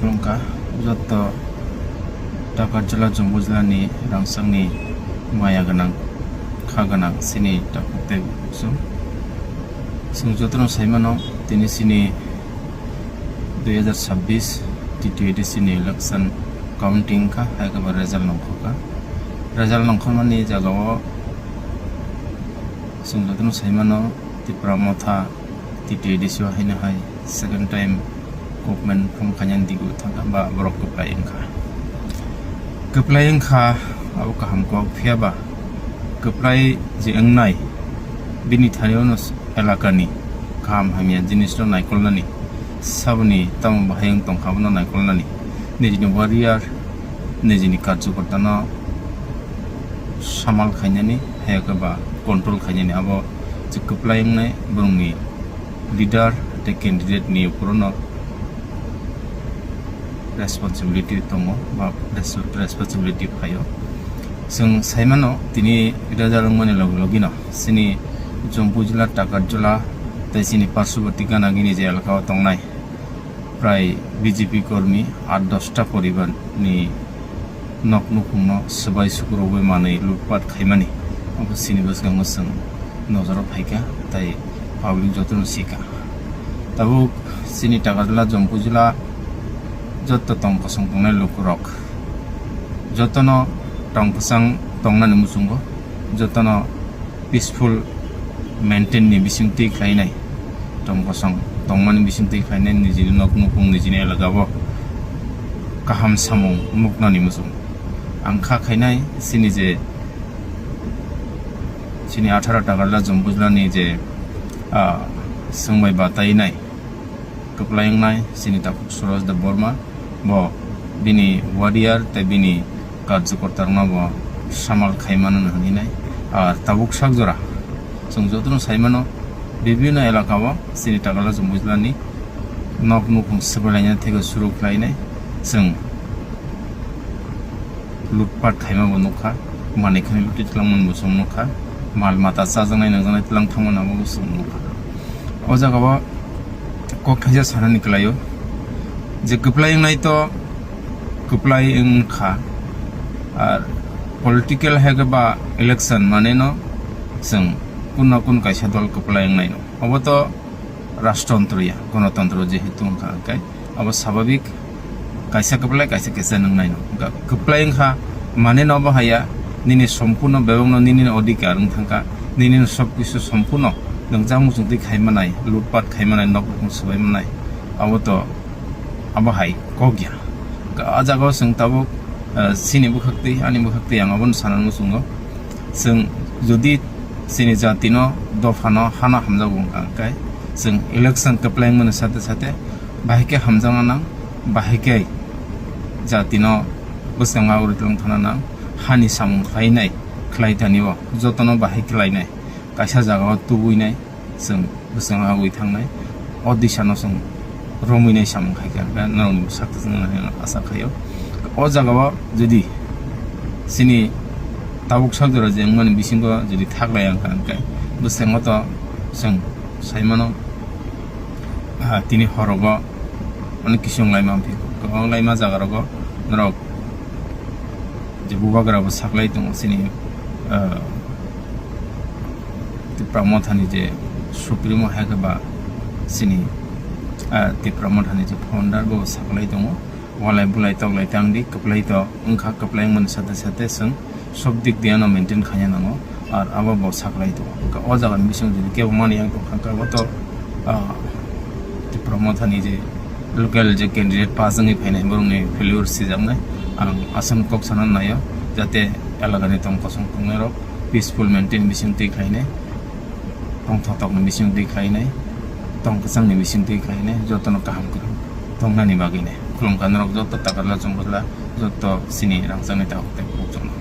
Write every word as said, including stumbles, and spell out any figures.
Khulumkha jotto Takarjala Jombujala ni rangchakni maya gwnang, kha gwnang chini takhuk tei bukhuk chwng. Chwng jotono saimano tini chini dui hazar chabbish T T A D C ni election counting kha, hai khe ba result nongkhorkha. Result nongkhormani jagao chwng jotono saimano Tipra Motha T T A D C o haino hai second time government form khainani digwi thangkha ba borok kwplai wngkha. Kwplai wngkha, abo kaham kok, phiya ba kwplai je wngnai bini thani ono elakani kaham hamya jinisno naikolnani, saboni tamo bahai wng tongkha abono naikolnani, nijini warrior, nijini karjokortano samal khainani, hai khe ba control khainani, abo je kwplai wngnai borokni leader tei candidate ni uporono responsibility tongo ba res-, responsibility phaio. Chwng saimano tini result wngmani logi logino chini Jombujala, Takarjala tei chini parshoboti ganagini je elakao tongnai prai B J P kormi aat dosta poribar ni nok nukhungno swbai sukurogwi manwi lutpat khaimani, abo chini bwskango chwng nojoro phaikha tei public jotono sikha. Tabuk chini Takarjala, Jombujala jotto tong kosong tongnai lukurok jotono tong kwchang tongnani muchungo, jotono peaceful maintain ni bisingtwi khlainai, tong kosong tongmani bisingtwi khlainai, nijini nok nukhung, nijini elaka o kaham samung nuknani muchung. Ang kha khainai chini je, chini atharo Takarjala Jombujala ni je, ah, swngbai batainai, kwplai wngnai chini takhuk Suraj Debbarma, bo bini warrior tei bini karjokortarokno bo samal khaimano hwnwi nai. Ar tabuk sak jora chwng jotono saimano, bibhinno elakao chini Takarjala Jombujala ni nok nukhung swbai laina theke suru khlainai chwng. Lutpat khaima bo nukha, manwi khani lutwi twlangmani bo chwng nukha, mal mata chajaknai nangjaknai twlang thangmani abo bo chwng nukha. O jagao kok thaisa sanani kwlaio je kwplai wngnai to kwplai wngkha, ar political hai khe ba election maneno chwng kun na kun kaisa dol kwplai wngnaino. Obo to rajtontro ya, gonotontro jehetu wngkha, hwnkhe abo sababik kaisa kwplai, kaisa kisa nwngnai no. Hwnkha kwplai wngkha, mane no bo haya, nini sompurno bebak no nini no odhikar wng thangkha, nini no sob kisu sompurno nwng chang muchung twi khai manai, lutpat khai manai, nok nukhung swbai manai, abo to abo hai kok ya. Hwnkha a jagao chwng tabuk, eh, chini bwkhak twi, ani bwkhak twi ang abono sana muchungo. Chwng jodi chini jatino, dophano hano hamjakgo wngkha, hwnkhe chwng election kwplai wngmani sate sate bahai khe hamjakna nang, bahai khe jatino bwskango uri twlang thangna nang, hani samung khlainai, khlai tanio jotono bahai khlainai, kaisa jagao tubui nai, chwng bwskango ui thangnai, o disano chwng romwi nai samung khai kha, hwnkhe norokni bwsak twijlangna hinwi asa khaio. O jagao jodi chini tabuk sak jora je wngmani bisingo jodi thaklai wngkha, hwnkhe bwskango to chwng saimano, ah, tini horogo onek kisu wnglaima, kwbang wnglaima jagarogo norok je bubagra bo saklai tongo chini, ah, Tipra Mothani je Supremo hai khe ba chini, ah, Tipra Mothani je founder bo saklai tongo. Walai bulai toklai tang di, kwplai to wngkha, kwplai wngmani sate sate chwng sob dik diano maintain khaina nango, ar abo bo saklai tongo. Hwnkhe o jagani bising jodi kebo mani yang tongkha, hwnkhe abo to, ah, Tipra Mothani je local je candidate pass wngwi phainai, borokni failure sijaknai. Ang aswk kok sana naio, jate elakani tong kosong tongnairok peaceful maintain bising twi khlainai, tongthok tokni bising twi khlainai, tong kwchangni bising twi khlainai, jotono kaham kwrwng tongnani bagwinai. Khulumkha norok joto Takarjala Jombujala, joto chini rangchakni takhuk tei bukhuk chwngno.